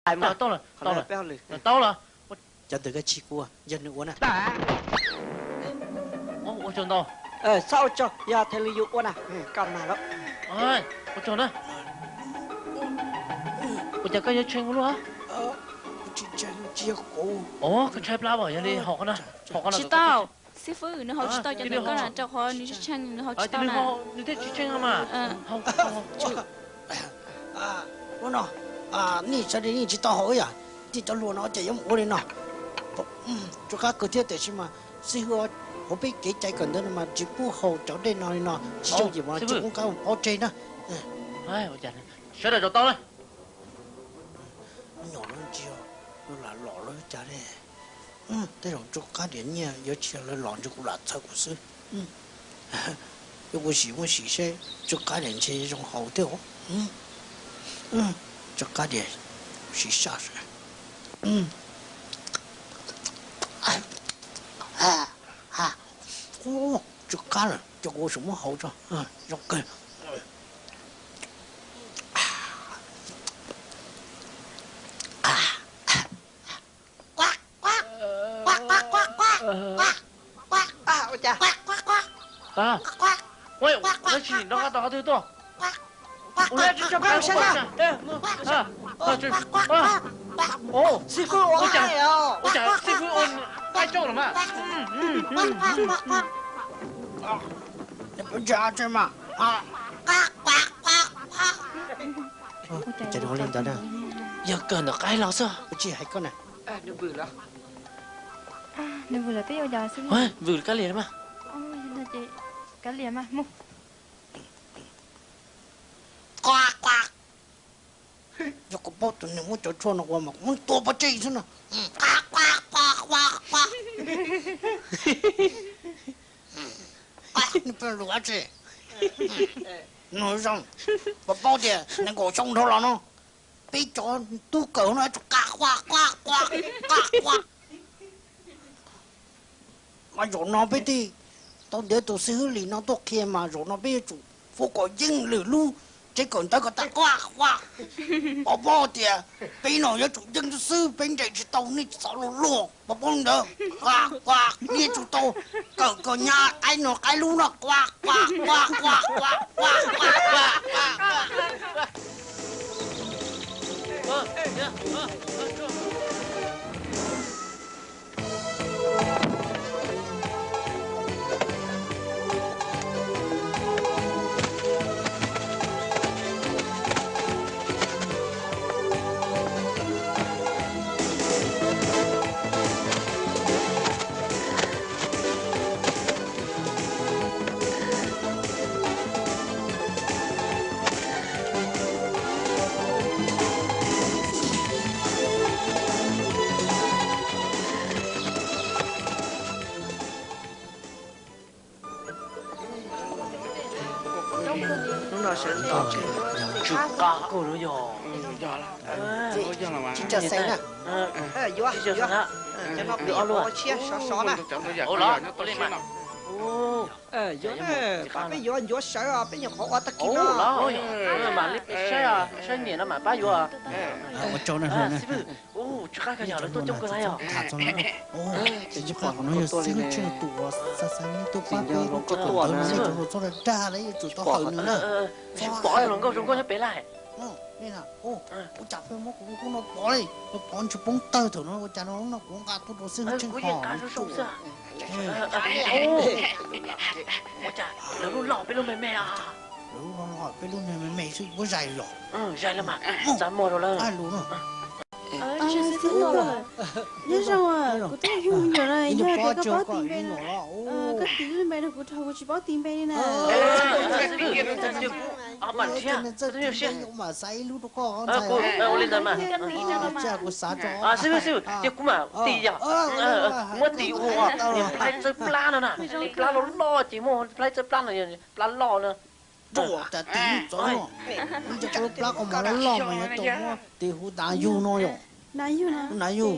Tau lawm, tau lawm. Cov ntawd koj tsis ua, yog nws ua na. Ua tsaug ntau. Txhob ua tsaug, yog Thaj Lwm yuav ua na, koj mag lawm. Ua tsaug na. Ua cas koj yuav tshee ua luaj? Ov, koj tshaib plab os, yog li haus qhov no. Tsis tau, xib fwb, nws haus tsis tau cov ntawm koj na, rau qhov nws tshee, nws haus tsis tau na. Nws thiaj tsis tshee mas. Ua no, nej sawv daws yeej tsis tau haus ib yam, tej cov hluas no ces yuav mus ua li no. Tsuas qab kawg thiab tiam sis mas xib hwb, hauv peb kev cai kawm ntawv no mas tsis pub haus cov dej no li no, tsis yooj yim mas tsis pub qab mus pov tseg na. Sawv daws zaum tau na. Nyom no ntsia, yuav lam los lawm cas ne. Tej zaum Tsuj Qab Diam nyiaj yuav tsis yog lawv los ntshe kuv lam txhawb kuv xwb. Yuav kuv sim muab sim seb Tsuj Qab Diam ntshe zoo haus thiab os. Tsuj Qab Diam, sim saj seb. Tsuj Qab lawm, ces kuv sim muab haus tso. Zoo kawg. Ua cas? Ua, ua tsis nrog koj tau qhov twg tuaj. Ua, tsis tso koj ua. Xib fwb ua, ua cas xib fwb ua qaib coj los mas. Cas li ntawd na, yog kawg ntawm qaib los xwb. Ua tsis hais koj na. Nws vwm lawm, peb yuav ua cas xwb. Vwm kav liam mas. Kav liam mas mus. Yog kuv paub tias nws muab cov tshuaj no ua mas kuv muab tua pov tseg xwb no. Nws pheej lus dab tsi? Nws zoo, puas paub tias nees nkaum xyoo dhau los no peb cov tub kawm no tsum qa qua qua qua qa qua. Mas zaum no peb thiaj tau ntiav tus xib hwb Lis no tuaj qhia mas zaum no peb yuav tsum fuab kom yeej lwm lub tsev kawm ntawv kom tag qua qua. Puas paub tias peb no yuav tsum yeej xwb, peb nres tsis tau nej txhob luag luag, puas paub ntawd? Qua qua, nej tsum tau kawm kom nyab qaib no qaib lub no qua qua qua qua qua qua qua qua. Hnub no sawv ntxov tsw qab kawg no yog. Tsis tsa xeeb na. Yuav, yuav. Cov no peb yuav ua tshiab sov sov na. Ua li mas. Yuav, peb yuav ncuav sawv os, peb nyuam qhuav ua tag kis no. Mam li saib, saib niam no mam pab yuav. Ua tsaug na. Tsw qab kawg yog lawv tuaj coob kawg li yog. Ces ib qho qhov no yog xib hwb Tsheej tus uas xa xa neb tuaj pab peb lub tsev kawm ntawv no, nej cov hluas txhob dag dag li, yuav tsum tau hawm nws na. Pom los nkauj zoo nkauj nyob pem lawm. Ua cas pheej muab kuv lub kub no pov li, pov ntshe poob tawg thaum no, ua cas no lub no kuv nqa tuaj rau xib hwb Tsheej pom. Ua cas lawv lub loj peb lub me me os? Lawv lub loj peb lub me me xwb, puab zais los? Zais los mas, txav muag rau lawv. Nyob zoo, kuv twb yug me nyuam lawm, yog tias koj paub tis npe no, koj tis lub npe rau kuv, rau kuv tsis paub tis npe li na. Ua li ntawd mas, kuv xav, ces kuv mam tis yog, kuv muab tis ua niag plhaib txawb plab no na, plab loj loj ces muaj plhaib txawb plab no, plab loj na. Ua cas tis txawb no, ua cas plab qhov muag loj loj mas yuav tau muab tis hu Dav Yug no yom? Dav Yug, Dav Yug.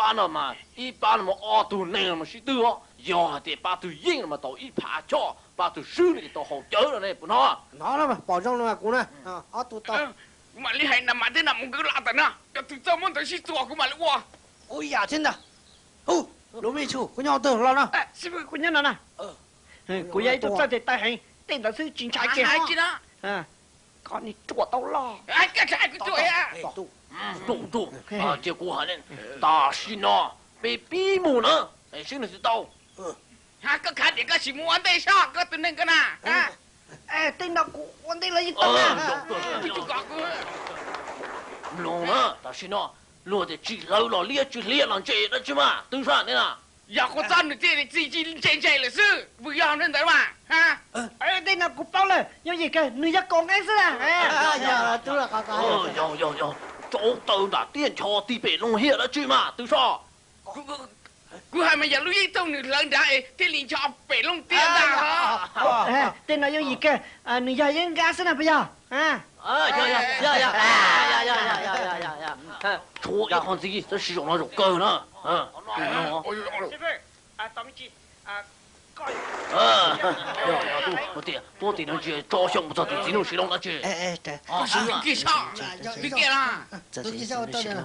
pab no mas ib pab no mas ob tug neeg no mas sib twg os. Yog hais tias pab twg yeej no mas tau ib phav choj, pab twg swb no ces tau haus cawv no ne puas hnov? Hnov no mas pom zoo no mas kuv na, ob tug tau. Kuv mam li hais na mas tej no mus nkaum lam tawm no, cov tw txawj muab ntawd sib txuas kuv mam li ua. Ua yam thiab ntag. Hu, lub me tshus, kuv nyob twg los no? Kuv nyob no na. Kuv yog ib tug txawj tes taw heev, tej ntawd xwb tsis ntshai kiag. Koj niag ruam tau los. Cia kuv hais, tam sim no peb pib mus na, seb nws twg tau. Koj khav tias koj tsis mus ua ntej soj koj tus neeg ko na. Tej no kuv ua ntej los yeej tau na. Mloog na, tam sim no luag tias tsis hlawv los liab tsis hliam los ntse dab tsi mas twb sab ne na. Yog kuv txob nws thiaj li txi ntse ntse lawm xwb, vwm yog ntawd mas. Tej no kuv paub lawm, yooj yim kawg, nws yog kaum nqeeb xwb na. Yog, yog, tsaub taw nram tiaj ncho tig pem loog hiam dab tsi mas twb soj. Kuv hais mas yog lub yeeb thooj nws hlawv nrad es thiaj li ncho pem loog tiaj ntag. Tej no yooj yim kawg, nws yog yeeb nkab xwb na puas yog? Tshuav ib qho ntxiv tab sis zaum no zaum kawg na. Tias tuab tim no tsis tso xyoo mus txog tus txiv nuj siv loo dab tsi.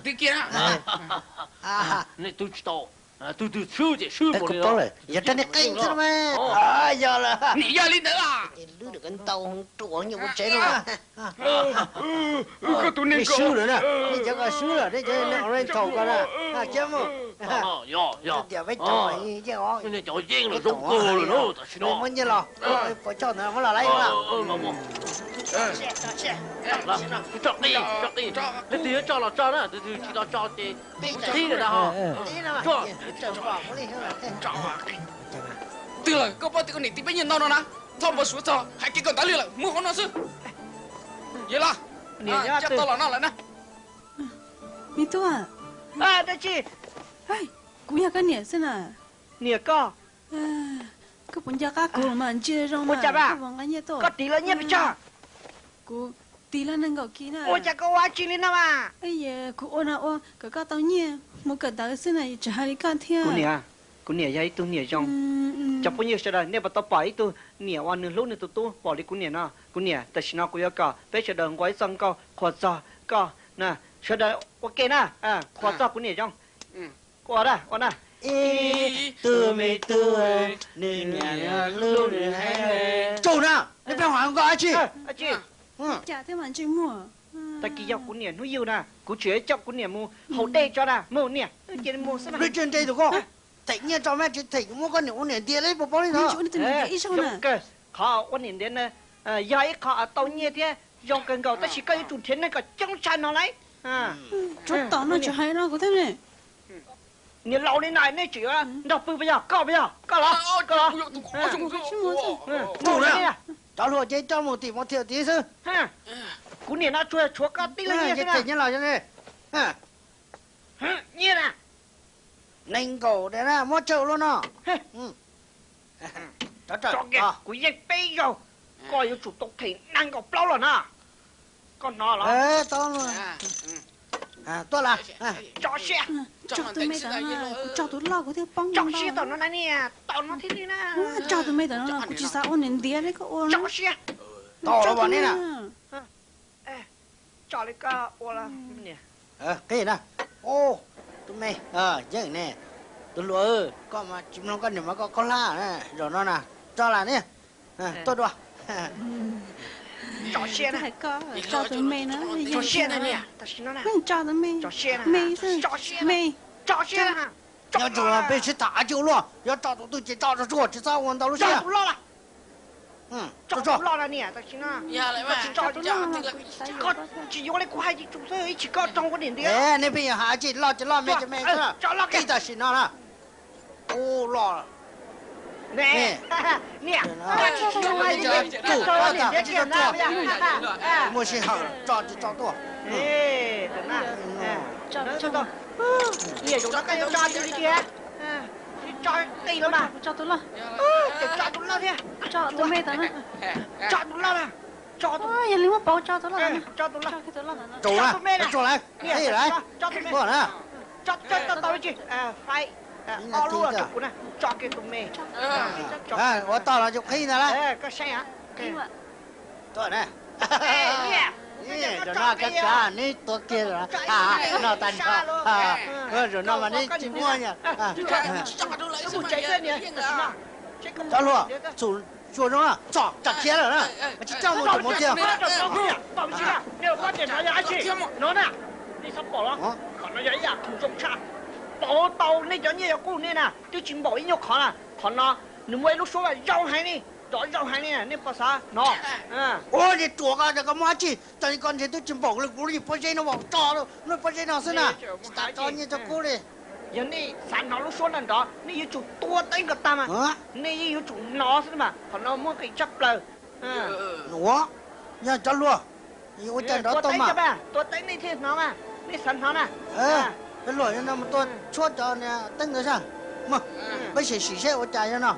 Twb kiag na. Nej twb tsis tau, twg twg swb ces swb npaum li. Yog rab niag qeej xwb mas. Yog lawm. Nim yog li ntawd. Lwb nws ntau ruam nyuam ua tsev no. Koj tus neeg swb lawm na, nej cov ko swb lawm, nej cov neeg oriental ko na, khiav mus. Yog, yog. Tias peb cov yeej os, cov yeej lawm zoo kawg lawm na, tam sim no. Muab nyiaj los, puas choj ntawd muab los laib. Tso qi, tso qi. Leej twg yuav tso los tso na, leej twg tsis tau tso ces peb qhib lawm na ho. Twg lawm, koj paub tias koj niam tis peb nyiaj ntau no na, txhob npau suav txog hais kev kawm ntawv li lawm, muab hauv no xwb. Yog los, coj tau los no lawm na. Me tub, dab tsi? Kuv yog koj niam xwb na. Niam koj? Koj puas nco qab kuv mas ntsia zoo mas koj puas nqa nyiaj tuaj? Koj tiv lawv nyiaj pes tsawg? Kuv tiv lawv nees nkaum kis na. Ua cas koj ua dab tsi li no mas? Kuv ua no ua kom koj tau nyiaj mus kawm ntawv xwb na, tseem hais li koj thiab. Kuv niam, kuv niam yog ib tug niam zoo. Cov phooj ywg sawv daws, nej puas tau pom ib tug niam uas nws hlub nws tus tub npaum li kuv niam no? Kuv niam, tam sim no kuv yuav kom peb sawv daws nqua ib txoj nkauj qhuas txog koj na. Sawv daws ua ke na, qhuas txog kuv niam zoo. Ua na, ua na. Ib tug me tub, nws niam hlub nws heev. Tsaug na, nej pheej hais nkauj dab tsi? Cas thiab mas ntsej muag. Tag kis yog kuv niam hnub yug na, kuv tseem coj kuv niam mus haus dej tso na, mus niam, cia li mus xwb na. Them nyiaj tso mas tsis them muab koj niam ua niam ntiav li puas paub li ntawd. Qhov ua niam ntiav na yog ib qho tau nyiaj thiab zoo kawg nkaus, tab sis koj yuav tsum nrhiav neeg kom coob tshaj no lauj. Tsov tom no tseem hais no kuv thiab ne. Niam laus li no nej tseem yuav nrog pw puas yog? Koj puas yog? Koj los, koj los. Mus na, cov hluas ces coj mus tim mos thiam tid xwb. Kuv niam no tsuas tshuav koj tib leeg nyiaj xwb na. Nyiaj na. Nees nkaum diam na, muab tsawg luaj no. Kuv yeej peb zaug, koj yuav tsum tau them nees nkaum plaub los na. Koj hnov los? Tuaj las. Tso siab. Tso tus me ntawd, kuv tso tus loj kuv thiaj poob. Tso siab tau no na niam, tau no thiaj li na. Tso tus me ntawd no, kuv tsis xav ua niam ntiav li koj ua. Tso siab. Tau los ne na. Tso li koj ua los niam. Qhib na. Tus me, yeej ne, tus hluas, koj mas tsis mloog koj niam mas koj khaub hlab zaum no na. Tso las ne. Tuaj dua. Tso siab na. Tso tus me na. Tso siab na niam, tam sim no na. Tso siab na. Me xwb, me. Tso siab na. Nyob tsum peb sib tham tsis ua luaj, yuav tso tus twg ces tso tsuag tsuag, tsis txhob ua ntau lub siab. Tso tus loj los niam, tam sim no. Koj tsis tso, koj tsis yuav li kuv hais ces tsum xwb, ib tsis koj raug ua niam ntiav. Nej pheej yuav hais tsis loj ces loj, me ces me xwb. Tso loj kiag tam sim no na. Ub, loj. Niam, muaj sij hawm tso tsis tso tuaj. Niam, zaum no koj yuav tso twg tiag? Tso qis los mas. Tso tus loj. Ces tso tus loj thiab. Tso tus me tod na. Tso tus loj na. Tso tus, yog li muab pauv tso tus loj. Tso tus loj. Tso tus me na. Tso tus me na. Tso tus me. Tso tau tsis? Faib ob lub rau kuv na. Tso kiag tus me. Ua tau los tsis qhib ntag lauj. Koj saib. Zaum no kab kab neb tuav kiag no tag nrho. Zaum no mas neb tsis muaj. Cov hluas, txhum tsuas zoo, txom tso khiav lawm na, tsis tso mus tus mus tiag. No na, nej txhob pom los, qhov no yog ib yam khoom zoo tshaj. Pauv tau nej cov nyiaj cov kub nej na, twb tsis npaum ib nyuag qhov na. Qhov no nws muaj ib lub suab zoo heev li, nrov zoo heev li, nej puas xav hnov? Ua li ruam ko, koj muaj dab tsi? Cov koj ntshe twb tsis npaum li kuv li pob zeb no, tso lub pob zeb no xwb na, tsis tas tso nyiaj tso kub li. Yog nej xav hnov lub suab nrov nrov, nej yuav tsum tua teeb kom tag mas, nej yeej yuav tsum hnov xwb mas. Qhov no muaj nqis tshaj plaws. Ua, yog cov hluas, ua cas nrov tau mas? Tua teeb nej thiaj hnov mas, nej xav hnov na. Cov hluas, yog no mus tua tshuab cov teeb ntawd sab, peb sim sim seb ua cas yog no.